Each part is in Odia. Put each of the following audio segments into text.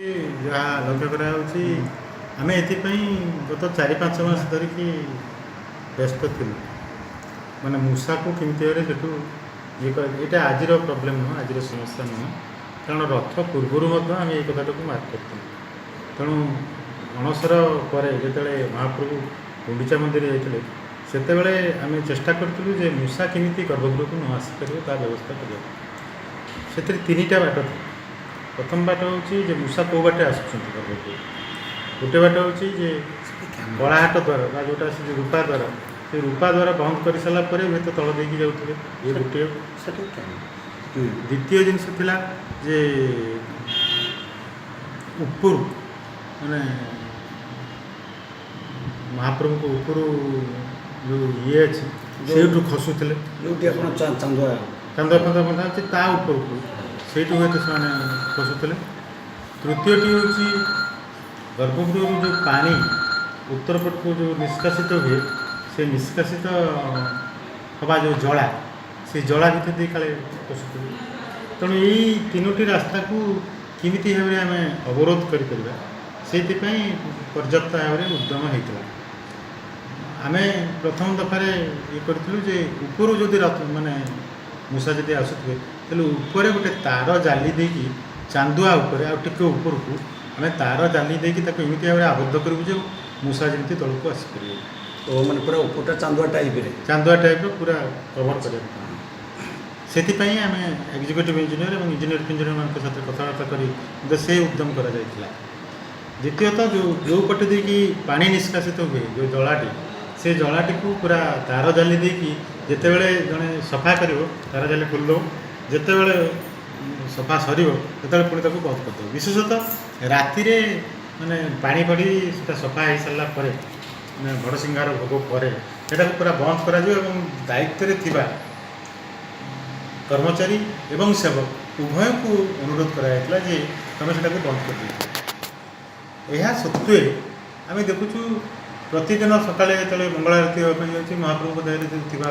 ଯାହା ଲକ୍ଷ୍ୟ କରାଯାଉଛି, ଆମେ ଏଥିପାଇଁ ଗତ 4-5 ମାସ ଧରିକି ବ୍ୟସ୍ତ ଥିଲୁ। ମାନେ ମୂଷାକୁ କେମିତି ଭାବରେ ସେଠୁ ଇଏ କରା। ଏଇଟା ଆଜିର ପ୍ରୋବ୍ଲେମ୍ ନୁହଁ, ଆଜିର ସମସ୍ୟା ନୁହଁ। କାରଣ ରଥ ପୂର୍ବରୁ ମଧ୍ୟ ଆମେ ଏଇ କଥାଟାକୁ ମାର୍କ କରିଥିଲୁ। ତେଣୁ ଅଣସର ପରେ ଯେତେବେଳେ ମହାପ୍ରଭୁ ଗୁଣ୍ଡିଚା ମନ୍ଦିର ଯାଇଥିଲେ, ସେତେବେଳେ ଆମେ ଚେଷ୍ଟା କରିଥିଲୁ ଯେ ମୂଷା କେମିତି ଗର୍ଭଗୃହକୁ ନ ଆସିପାରିବ, ତା ବ୍ୟବସ୍ଥା କରିବା। ସେଥିରେ ତିନିଟା ବାଟ ଥିଲା। ପ୍ରଥମ ବାଟ ହେଉଛି ଯେ ମୂଷା କେଉଁ ବାଟେ ଆସୁଛନ୍ତି ଗର୍ଭଗୃହକୁ। ଗୋଟେ ବାଟ ହେଉଛି ଯେ କଳାହାଟ ଦ୍ୱାର ବା ଯେଉଁଟା ସେ ଯେଉଁ ରୂପା ଦ୍ୱାର, ସେ ରୂପା ଦ୍ୱାର ବନ୍ଦ କରିସାରିଲା ପରେ ହୁଏତ ତଳ ଦେଇକି ଯାଉଥିବେ। ଇଏ ଗୋଟିଏ। ଦ୍ୱିତୀୟ ଜିନିଷ ଥିଲା ଯେ ଉପରୁ, ମାନେ ମହାପ୍ରଭୁଙ୍କ ଉପରୁ ଯେଉଁ ଇଏ ଅଛି, ସେଇଠୁ ଖସୁଥିଲେ। ଯୋଉଠି ଆପଣ ଚାନ୍ଦୁଆ ଚାନ୍ଦୁଆ ଫାନ୍ଦୁଆ ବନ୍ଧା ଅଛି, ତା ଉପରକୁ, ସେଇଠୁ ହୁଏତ ସେମାନେ ଖସୁଥିଲେ। ତୃତୀୟଟି ହେଉଛି ଗର୍ଭଗୃହରୁ ଯେଉଁ ପାଣି ଉତ୍ତର ପଟକୁ ଯେଉଁ ନିଷ୍କାସିତ ହୁଏ, ସେ ନିଷ୍କାସିତ ହେବା ଯେଉଁ ଜଳା, ସେ ଜଳା ଭିତରେ ଦେଇ କାଳେ ପଶୁଥିବେ। ତେଣୁ ଏଇ ତିନୋଟି ରାସ୍ତାକୁ କେମିତି ଭାବରେ ଆମେ ଅବରୋଧ କରିପାରିବା, ସେଇଥିପାଇଁ ପର୍ଯ୍ୟାପ୍ତ ଭାବରେ ଉଦ୍ୟମ ହେଇଥିଲା। ଆମେ ପ୍ରଥମ ଦଫାରେ ଇଏ କରିଥିଲୁ ଯେ ଉପରୁ ଯଦି ରଥ, ମାନେ ମୂଷା ଯଦି ଆସୁଥିବେ, ତାହେଲେ ଉପରେ ଗୋଟେ ତାର ଜାଲି ଦେଇକି, ଚାନ୍ଦୁଆ ଉପରେ ଆଉ ଟିକେ ଉପରକୁ ଆମେ ତାର ଜାଲି ଦେଇକି ତାକୁ ଏମିତି ଭାବରେ ଆବଦ୍ଧ କରିବୁ ଯେ ମୂଷା ଯେମିତି ତଳକୁ ଆସିପାରିବେ। ଓ, ମାନେ ପୁରା ଉପରଟା ଚାନ୍ଦୁଆ ଟାଇପରେ? ଚାନ୍ଦୁଆ ଟାଇପ୍ର ପୁରା କଭର୍ କରିବାକୁ। ସେଥିପାଇଁ ଆମେ ଏକ୍ଜିକ୍ୟୁଟିଭ୍ ଇଞ୍ଜିନିୟର ଏବଂ ଇଞ୍ଜିନିୟର ଫିଞ୍ଜିନିୟରମାନଙ୍କ ସାଥିରେ କଥାବାର୍ତ୍ତା କରି ମଧ୍ୟ ସେ ଉଦ୍ୟମ କରାଯାଇଥିଲା। ଦ୍ୱିତୀୟତଃ, ଯେଉଁ ଯେଉଁ ପଟେ ଦେଇକି ପାଣି ନିଷ୍କାସିତ ହୁଏ, ଯେଉଁ ଜଳାଟି, ସେ ଜଳାଟିକୁ ପୁରା ତାର ଜାଲି ଦେଇକି ଯେତେବେଳେ ଜଣେ ସଫା କରିବ, ତାର ଜାଲି ଖୋଲିଦେବ। ଯେତେବେଳେ ସଫା ସରିବ, ସେତେବେଳେ ପୁଣି ତାକୁ ବନ୍ଦ କରିଦେବ। ବିଶେଷତଃ ରାତିରେ, ମାନେ ପାଣି ପଡ଼ି ସେଟା ସଫା ହେଇସାରିଲା ପରେ, ମାନେ ବଡ଼ସିଂହାର ଭୋଗ ପରେ ସେଟାକୁ ପୁରା ବନ୍ଦ କରାଯିବ ଏବଂ ଦାୟିତ୍ୱରେ ଥିବା କର୍ମଚାରୀ ଏବଂ ସେବକ ଉଭୟଙ୍କୁ ଅନୁରୋଧ କରାଯାଇଥିଲା ଯେ ତୁମେ ସେଟାକୁ ବନ୍ଦ କରିଦିଅ। ଏହା ସତ୍ତ୍ୱେ ଆମେ ଦେଖୁଛୁ, ପ୍ରତିଦିନ ସକାଳେ ଯେତେବେଳେ ମଙ୍ଗଳ ଆରତୀ ହେବା ପାଇଁ ଯାଉଛି, ମହାପ୍ରଭୁଙ୍କ ଦେହରେ ଯେଉଁ ଥିବା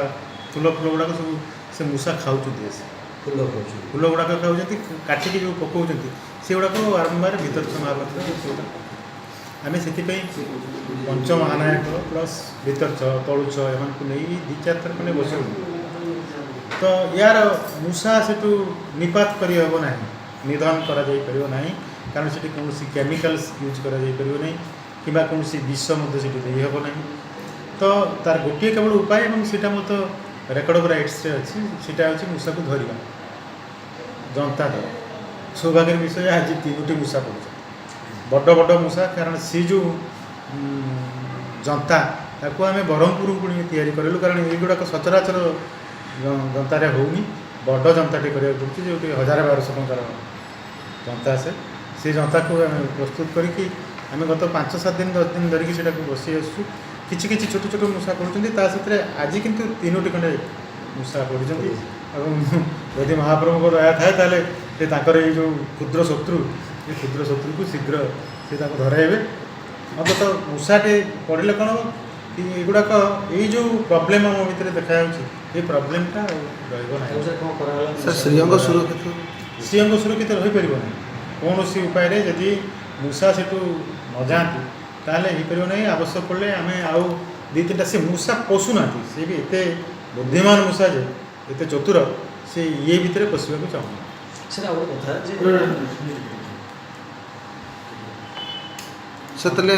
ଫୁଲ ଫୁଲ ଗୁଡ଼ାକ ସବୁ ସେ ମୂଷା ଖାଉଛନ୍ତି ଆସି। ଫୁଲ ଖାଉଛନ୍ତି? ଫୁଲ ଗୁଡ଼ାକ ଖାଉଛନ୍ତି, କାଟିକି ଯେଉଁ ପକାଉଛନ୍ତି, ସେଗୁଡ଼ାକ ବାରମ୍ବାର ଭିତରଚ୍ଛ ମହାପାତ୍ର ସେଗୁଡ଼ା। ଆମେ ସେଥିପାଇଁ ପଞ୍ଚ ମହାନାୟକ ପ୍ଲସ୍ ଭିତରଚ୍ଛ, ତଳୁଚ୍ଛ ଏମାନଙ୍କୁ ନେଇ ଦୁଇ ଚାରି ଥର ଖଣ୍ଡେ ବସିବୁ। ତ ୟାର ମୂଷା ସେଠୁ ନିପାତ କରିହେବ ନାହିଁ, ନିଧନ କରାଯାଇପାରିବ ନାହିଁ। କାରଣ ସେଠି କୌଣସି କେମିକାଲ୍ସ ୟୁଜ୍ କରାଯାଇପାରିବ ନାହିଁ କିମ୍ବା କୌଣସି ବିଷ ମଧ୍ୟ ସେଠି ଦେଇହେବ ନାହିଁ। ତ ତାର ଗୋଟିଏ କେବଳ ଉପାୟ, ଏବଂ ସେଇଟା ମଧ୍ୟ ରେକର୍ଡ଼ ଅଫ୍ ରାଇଟ୍ସରେ ଅଛି, ସେଇଟା ହେଉଛି ମୂଷାକୁ ଧରିବା ଜନ୍ତା ଦ୍ୱାରା। ସୌଭାଗ୍ୟର ବିଷୟ, ଆଜି ତିନୋଟି ମୂଷା ପଡ଼ୁଛନ୍ତି, ବଡ଼ ବଡ଼ ମୂଷା। କାରଣ ସେ ଯେଉଁ ଜନ୍ତା, ତାକୁ ଆମେ ବ୍ରହ୍ମପୁର ପୁଣି ତିଆରି କରିଲୁ। କାରଣ ଏଇଗୁଡ଼ାକ ସଚରାଚର ଜନ୍ତାରେ ହେଉନି। ବଡ଼ ଜନ୍ତାଟେ କରିବାକୁ ପଡ଼ୁଛି, ଯେଉଁଠି 1000-1200 ଟଙ୍କାର ଜନ୍ତା ଆସେ। ସେ ଜନ୍ତାକୁ ଆମେ ପ୍ରସ୍ତୁତ କରିକି ଆମେ ଗତ 5-7 ଦିନ, 10 ଦିନ ଧରିକି ସେଇଟାକୁ ବସି ଆସୁଛୁ। କିଛି କିଛି ଛୋଟ ଛୋଟ ମୂଷା ପଡ଼ୁଛନ୍ତି। ତା ସାଥିରେ ଆଜି କିନ୍ତୁ ତିନୋଟି ଖଣ୍ଡେ ମୂଷା ପଡ଼ୁଛନ୍ତି ଏବଂ ଯଦି ମହାପ୍ରଭୁଙ୍କ ଦୟା ଥାଏ, ତାହେଲେ ସେ ତାଙ୍କର ଏଇ ଯେଉଁ କ୍ଷୁଦ୍ର ଶତ୍ରୁ, ଏ କ୍ଷୁଦ୍ର ଶତ୍ରୁକୁ ଶୀଘ୍ର ସେ ତାକୁ ଧରାଇବେ। ଅନ୍ତତଃ ମୂଷାଟେ ପଡ଼ିଲେ କ'ଣ ହେବ କି, ଏଗୁଡ଼ାକ ଏଇ ଯେଉଁ ପ୍ରୋବ୍ଲେମ୍ ଆମ ଭିତରେ ଦେଖାଯାଉଛି, ଏଇ ପ୍ରୋବ୍ଲେମ୍ଟା ଆଉ ରହିବ ନାହିଁ। ସାର୍, କ'ଣ କରାଗଲା? ସାର୍, ଶ୍ରୀଅଙ୍ଗ ସୁରକ୍ଷିତ? ଶ୍ରୀଅଙ୍ଗ ସୁରକ୍ଷିତ ରହିପାରିବ ନାହିଁ କୌଣସି ଉପାୟରେ। ଯଦି ମୂଷା ସେଠୁ ନ ଯାଆନ୍ତି, ତାହେଲେ ହେଇପାରିବ ନାହିଁ। ଆବଶ୍ୟକ ପଡ଼ିଲେ ଆମେ ଆଉ ଦୁଇ ତିନିଟା, ସେ ମୂଷା ପଶୁନାହାନ୍ତି। ସେ ବି ଏତେ ବୁଦ୍ଧିମାନ ମୂଷା ଯେ, ଏତେ ଚତୁର, ସେ ଇଏ ଭିତରେ ପଶିବାକୁ ଚାହୁଁନାହାନ୍ତି। ସାର୍, ଆଉ ଗୋଟେ କଥା ଯେ ସାର୍, ତାହେଲେ